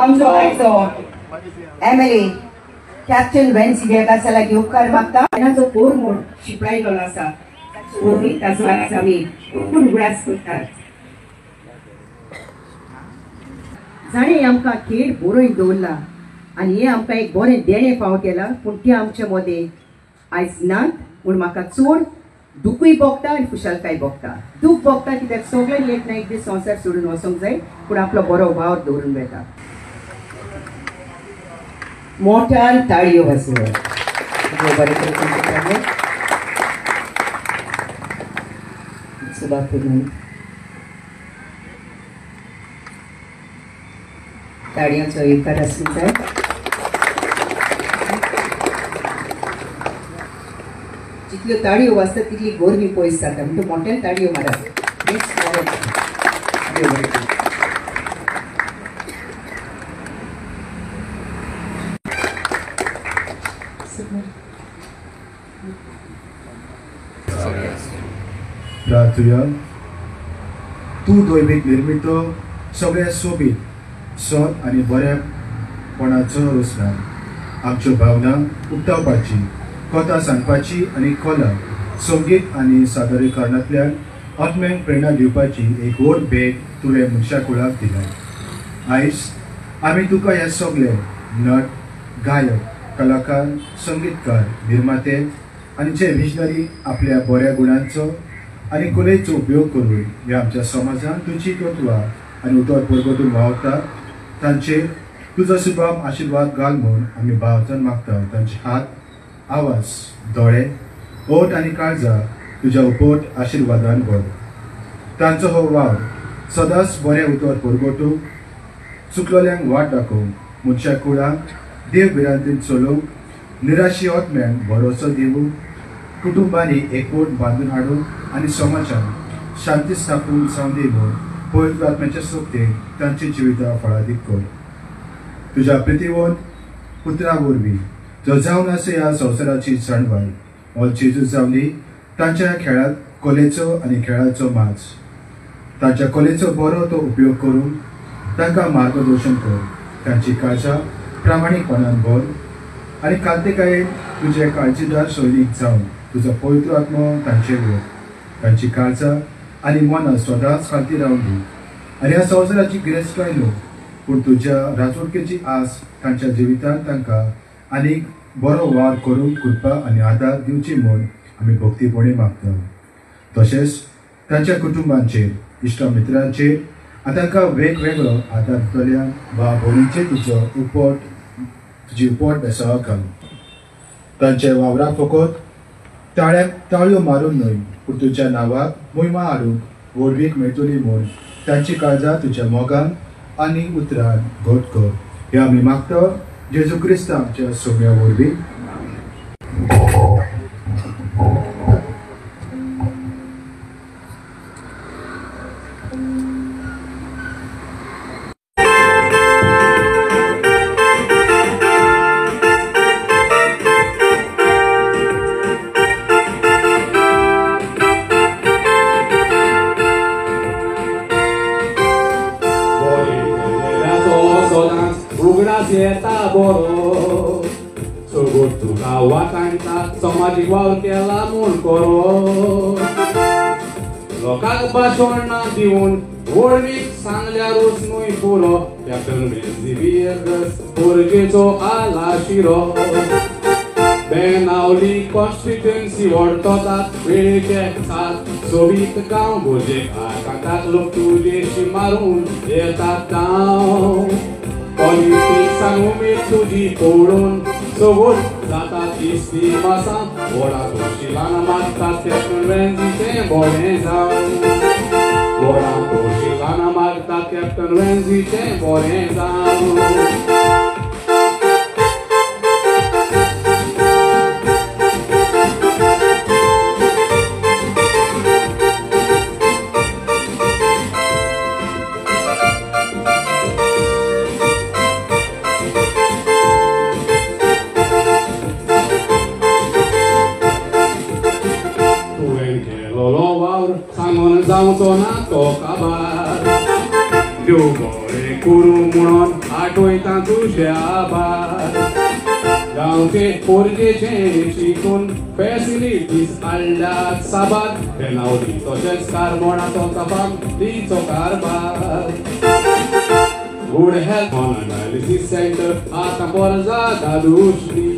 आमचो आयचो MLA captain Venzy देवदासा लागीं उपकार मागता. ताचो पोर म्हूण शिंपडायलो आसा वरवीं ताचो आयज आमी खूब उगडास करतात. जाणें आमकां खेळ बरोवन दवरला आनी हें आमकां एक बरें देणें फावो केलां, पूण तें आमचे मदें आयज नात म्हूण म्हाका चड दुखूय भोगता आनी खुशालकाय भोगता. दूख भोगता कित्याक सगळ्यांनी एक ना एक दीस संवसार सोडून वचूंक जाय, पूण आपलो बरो वावर दवरून वता. मोठ्यान ताळयो वाजोवप. बरें तरेन सुभाष ताळयांचो येवकार आसूंक जाय. जितल्यो ताळयो वाजता तितली गोरमी पयस जाता, म्हणटकीर मोठ्यान ताळयो मारात. प्रार्थुया. तूं दैवीक निर्मितो सगळ्या सोबीत सत आनी बऱ्यापणाचो रचना आमच्यो भावना उक्तावपाची, कथा सांगपाची आनी कला, संगीत आनी सादरीकरणांतल्यान आत्म्यांक प्रेरणा दिवपाची एक व्हड भेट तुवें मनशा कुळाक दिल्या. आयज आमी तुका हे सगळे नट, गायक, कलाकार, संगीतकार, निर्माते आनी जे विजनरी आपल्या बऱ्या गुणांचो आनी कलेचो उपयोग करून ह्या आमच्या समाजान तुजी तत्वां आनी उतर परगटून वावता तांचेर तुजो शुभाम आशिर्वाद घाल म्हूण आमी भावजन मागता. तांचे हात, आवाज, दोळे, ओठ आनी काळजां तुज्या उपट आशिर्वादान भर. तांचो हो वावर सदांच बरें उतर परगटूंक, चुकलोल्यांक वाट दाखोवंक, मनशा कुळांक देव भिरांतीन चलोवंक, निराशी आत्म्यांक भरोसो दिवंक, कुटुंबांनी एकवट बांदून हाडूंक आनी समाजान शांती स्थापून जावन दी म्हूण पवित्र आत्म्याच्या शक्तीन तांची जिवितां फळादीक कर. तुज्या प्रितीवंत पुत्रा वरवीं जो जावन आसा ह्या संवसाराची जाणवाय हो जेजू जावनी तांच्या खेळांत कलेचो आनी खेळाचो माज, तांच्या कलेचो बरो तो उपयोग करून तांकां मार्गदर्शन कर. तांची काळजां प्रामाणीकपणान भर आनी कांतिकायेन तुजे काळजीदार सैनीक जावन तुजो पवित्र आत्मो तांचेर वर. तांची काळजां आनी मनां सदांच खाती रावन दी आनी ह्या संवसाराची गिरेस्तकाय न्हू पूण तुज्या राजवटकेची आस तांच्या जिवितांत तांकां आनीक बरो वावर करूंक कृपा आनी आदार दिवची म्हूण आमी भक्तीपणी मागता. तशेंच तांच्या कुटुंबांचेर, इश्टा मित्रांचेर आनी तांकां वेगवेगळो आदार दितल्या भाव भयणींचेर तुजो उपट तुजी उपट बेसाव घाल. तांच्या वावराक फकत ताळ्याक ताळयो मारून न्हय पूण तुज्या नांवाक मोहिमा हाडूंक व्हडवीक मेळटली म्हूण तांची काळजां तुज्या मोगान आनी उतरान घट कर. हे आमी मागता जेजू क्रिस्त आमच्या सोम्या वरवीं. समाजीक वावर केला म्हूण करो, लोकांक भाशणां दिवन व्हडवीक सांगल्यारूच न्हय पुरो, कॅप्टन वेन्झी वियर्स पोरगेचो आला शिरो. बेनावली कॉन्स्टिट्युएन्सी व्हडतोतात वेळेचे सात सोबीत गांव, गोजेक आकांताक लोक तुजेशी मारून येतात गांव. पॉलिटिक्सान उमेद तुजी पळोवन सगळो जाता इस्ती मासा व्हडा तोशिलान मागतात कॅप्टन वेन्झीचें बरें जावं. व्हडा तोशिलान मागतात कॅप्टन वेन्झीचें बरें जावं. जावचो ना तो काबार, देव बरें करूं म्हणून पाठोयता तुजे आभार गांवचे पोरगेचे शिकून फॅसिलिटीज हाडल्यात साबार बेनावली तशेंच कारमोणाचो चापांतीचो कारभार good health on dialysis centre आतां पोरजा दादुश्री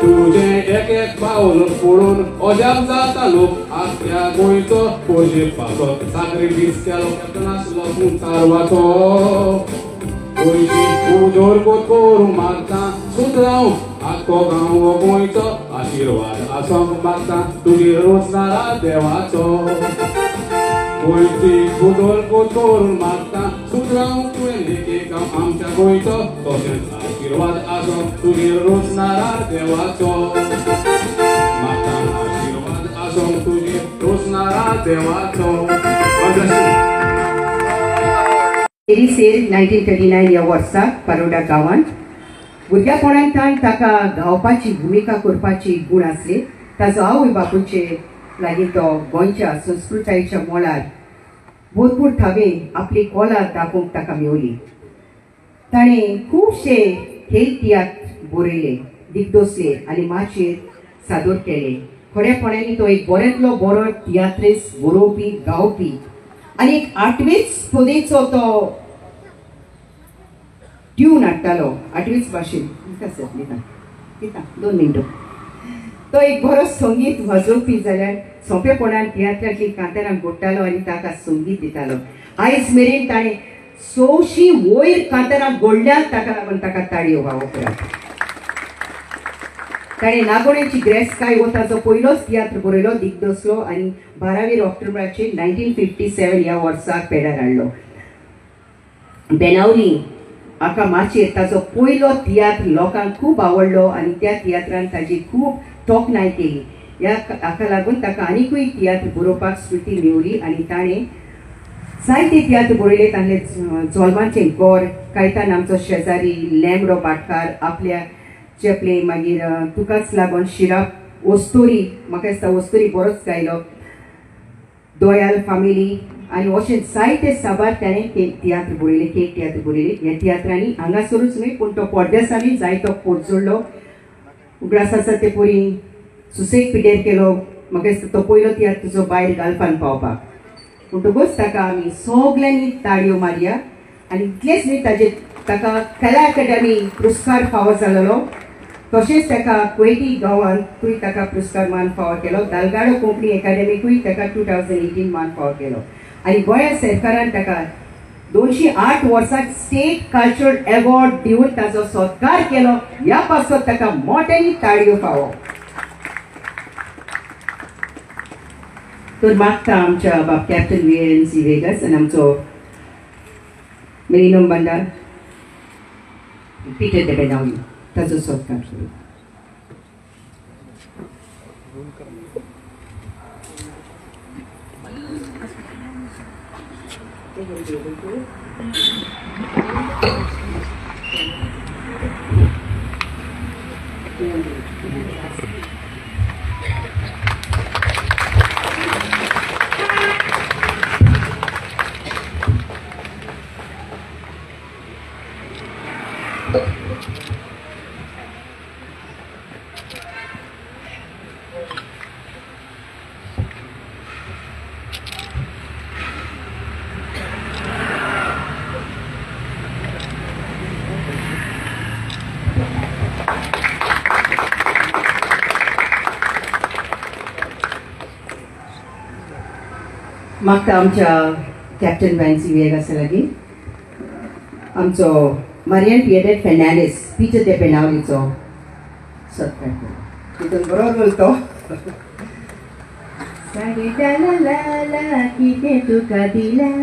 तुजें एक एक पावल पळोवन अजाप जाता लोक आख्या गोंयचो पोरजे पासत साक्रिफीस केलो कॅप्टन आसलो पूण तारवाचो गोंयची उदरगत करूंक मागता सुदराव आख्खो गांव हो गोंयचो आशिर्वाद आसोंक मागता तुजेर रोसनारा देवाचो गोंयची उदरगत करूंक मागता सुदराव तुवें एक एक गांव आमच्या गोंयचो तशेंच आशिर्वाद आसोंक तुजेर रोसनारा देवाचो मागता आशिर्वाद आसोंक तुजेर रोसनारा देवाचो. तेरीसेर 1939 ह्या वर्साक पारोडा गांवांत भुरग्यापणांत ताका गावपाची भुमिका करपाची गूण आसली. ताजो आवय बापूचे लागीं तो गोंयच्या संस्कृतायेच्या मळार भरपूर थावे आपली कोला दाखोवंक ताका मेवली. ताणें खुबशे खेळ तियात्र बरयले, दिग्दोसले आनी माचयेर सादर केले. खरेपणांनी तो एक बऱ्यांतलो बरो तियात्रिस्ट, बरोवपी, गावपी आनी एक आठवेच पदेचो तो ट्यून हाडटालो. आठवेच भाशेन दिता 2 मिनटां. तो एक बरो संगीत वाजोवपी जाल्यार सोंपेपणान तियात्रांतलीं कांतारां गोडटालो आनी ताका संगीत दितालो. आयज मेरेन ताणें 100 वयर कांतारां गोडल्यात, ताका लागून ताका ताळयो फावो करात. ताणें नागोण्याची ग्रेसकाय हो ताचो पयलोच तियात्र बरयलो, दिग्दोसलो आनी 12 ऑक्टोबराचेर 1957 ह्या वर्साक पेडार हाडलो. बेनावली हाका माचयेर ताचो पयलो तियात्र लोकांक खूब आवडलो आनी त्या तियात्रान ताजी खूब तोखणाय केली. ह्या हाका लागून ताका आनिकूय तियात्र बरोवपाक स्फूर्ती मेवली आनी ताणें जायते तियात्र बरयले. तांणे जोलमाचें गोर, कायतान आमचो शेजारी, लेमडो भाटकार, आपल्या चेपले, मागीर तुकाच लागून शिराप, वस्तुरी, म्हाका दिसता वस्तुरी बरोच गायलो, दोयाल फामिली आनी अशें जायते साबार ताणें तियात्र बरयले, केक तियात्र बरयले. ह्या तियात्रांनी हांगासरूच न्हय पूण तो परदेसांनी जायतो पोरजोडलो. उगडास आसा ते परी सुसेग पिड्यार केलो. म्हाका दिसता तो पयलो तियात्र तुजो बायल गाल्फान पावपाक. म्हणटकूच ताका आमी सगल्यांनी ताळयो मारया. आनी इतलेंच न्हय, ताजे ताका कला अकादमी पुरस्कार फावो जालेलो, तशेंच ताका कुवेटी गांवांतूय ताका पुरस्कार मान फावो केलो. दालगाडो कोंकणी एकाडेमीकूय ताका 2018 मान फावो केलो. आनी गोंया सरकारान ताका 208 वर्साक स्टेट कल्चरल एवॉर्ड दिवन ताचो सत्कार केलो. ह्या पासत ताका मोट्यांनी ताळयो फावो. तर मागता आमच्या बाब कॅप्टन VNC Vegas आनी आमचो मेरिनो बंडार पीटर de Benaulim ताचो सत्कार करूं. मागता आमच्या कॅप्टन वॅन्सी विएगासा लागीं आमचो मारियन पिएडेट फेर्नांडीस पीटर दे बेनावलीचो सत्कार केलो. तितून बरोबर उलतो ला कितें तुका दिलां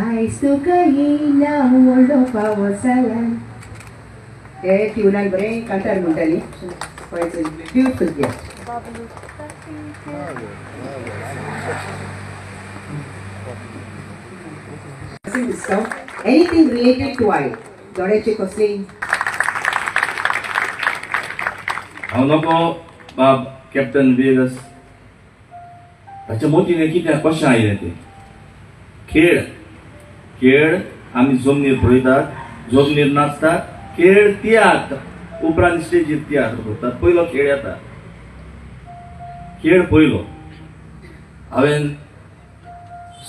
आयज तुका येयला व्हडलो फावो जाला. हे ट्युनान बरें कांतार म्हणटाली. Beautiful gift. Anything related to I दोळ्याचे कसले हांव नको बाब कॅप्टन वेगस ताच्या मोतीन कितें कशें आयलें तें खेळ खेळ आमी जमनीर पळयतात, जमनीर नाचतात, खेळ तियात्र उपरांत स्टेजीर तियात्र करतात. पयलो खेळ येता, खेळ पयलो. हांवें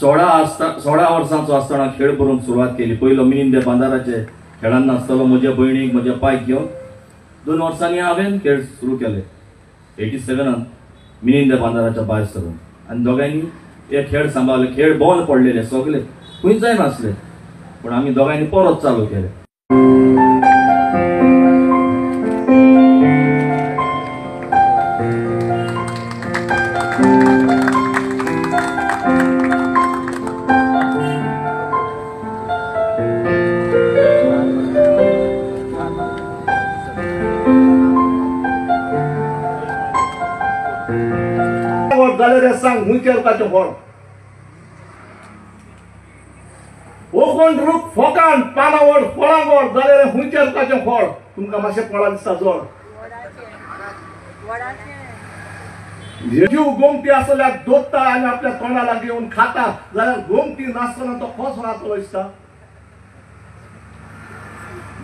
16 वर्सांचो आसतना खेळ बरोवंक सुरवात केली. पयलो मिनींद बांदाराचे खेळान नाचतलो म्हज्या भयणीक म्हज्या पायक घेवन. 2 वर्सांनी हांवें खेळ सुरू केले 87 मिनींद बांदाराच्या भायर सरून. आनी दोगांयनी हे खेळ सांबाळले. खेळ बंद पडलेले सगळे, खंय जायनासले, पूण आमी दोगांयनी परत चालू केले. जाल्यार सांग खंयचेर ताचें फळ. ओकण रूख फोकान पानां व्हड फळां व्हड जाल्यार खंयचेर ताचें फळ. तुमकां मातशें फळां दिसता जोड. जीव गोमटी आसल्यार दोत्ता आनी आपल्या तोंडा लागीं येवन खाता जाल्यार गोमटी नासतना तो कसो जातलो दिसता.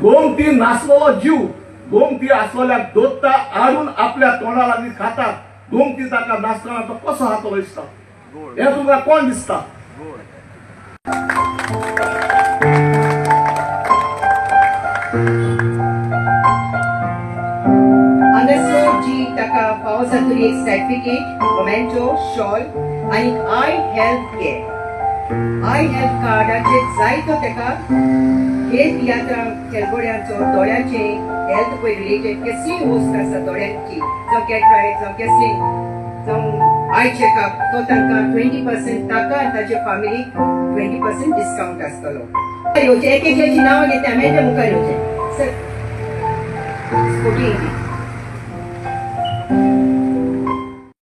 गोमटी नासलेलो जीव गोमटी आसल्यार दोत्ता हाडून आपल्या तोंडा लागीं खाता. गोमटी ताका नासतना तो कसो जातलो दिसता. हें तुमकां कोण दिसता? हांगासर जी ताका फावो जातली एक सर्टिफिकेट, मोमेंटो, शॉल आनी eye health care. Eye health कार्डाचेर जायतो ताका हेल्थ तियात्रा खेळगड्यांचो दोळ्यांचे हेल्थ पळय रिलेटेड कसलीय वस्त आसा दोळ्यांची, जावं कॅटरायट, जावं कसली, जावं आय चॅकअप, तो तांकां 20% ताका आनी ताच्या फॅमिलीक 20% डिस्कावंट आसतलो. येवचें एक एकल्याची नांवां घेता, आमी मुखार येवचें. Sir sporting.